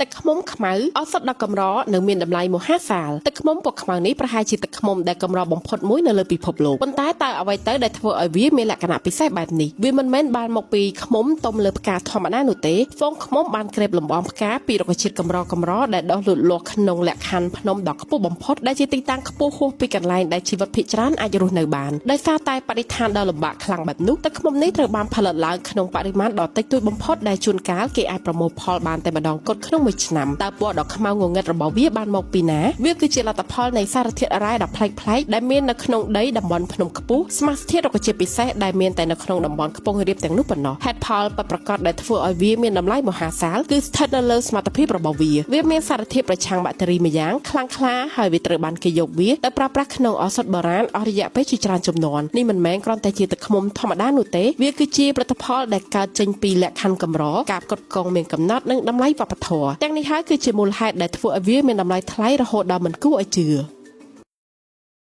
ទឹកឃ្មុំខ្មៅឱសថដ៏កម្រនិងមានតម្លៃមហាសាលទឹកឃ្មុំពណ៌ខ្មៅនេះប្រហែលជាទឹកឃ្មុំដែលកម្របំផុតមួយនៅលើពិភពលោកប៉ុន្តែតើអ្វីទៅដែលធ្វើឲ្យវាមានលក្ខណៈពិសេសបែបនេះវាមិនមែនបានមកពីឃ្មុំទុំលើផ្កាធម្មតានោះទេហ្វូងឃ្មុំបានក្រេបលំបងផ្កាពីរុក្ខជាតិកម្រកម្រដែលដុះលូតលាស់ក្នុងលក្ខខណ្ឌភ្នំដ៏ខ្ពស់បំផុតដែលជាទីតាំងខ្ពស់ហួសពីកន្លែងដែលជីវិតភាគច្រើនអាចរស់នៅបានដោយសារតែបរិស្ថានដ៏លំបាកខ្លាំងបែបនោះទឹកឃ្មុំនេះត្រូវបានផលិតឡើងក្នុងបរិមាណដ៏តិចតួចបំផុតដែលជួនកាលគេអាចប្រមូលផលបានតែម្ដងគត់ក្នុងមួយឆ្នាំតើពណ៌ដ៏ខ្មៅងងឹតរបស់វាបានមកពីណាវាគឺជាលទ្ធផលនៃសារធាតុរ៉ែដ៏ប្លែកៗដែលមាននៅក្នុងដីតំបន់ភ្នំខ្ពស់សមាសធាតុរុក្ខជាតិពិសេសដែលមានតែនៅក្នុងតំបន់ខ្ពង់រាបទាំងនោះប៉ុណ្ណោះហេតុផលពិតប្រាកដដែលធ្វើឲ្យវាមានតម្លៃមហាសាលគឺស្ថិតនៅលើសមត្ថភាពរបស់វាវាមានសារធាតុប្រឆាំងបាក់តេរីម្យ៉ាងខ្លាំងក្លាហើយវាត្រូវបានគេយកវាទៅប្រើប្រាស់ក្នុងឱសថបុរាណអស់រយៈពេលជាច្រើនជំនាន់នេះមិនមែនគ្រាន់តែជាទឹកឃ្មុំធម្មតានោះទេវាគឺជាផលិតផលដែលកើតចេញពីលក្ខខណ្ឌកម្រការផ្គត់ផ្គង់មានកំណត់និងតម្លៃវប្បធម៌ទាំងនេះហើយគឺជាមូលហេតុដែលធ្វើឲ្យវាមានតម្លៃថ្លៃរហូតដល់មិនគួរឲ្យជឿ។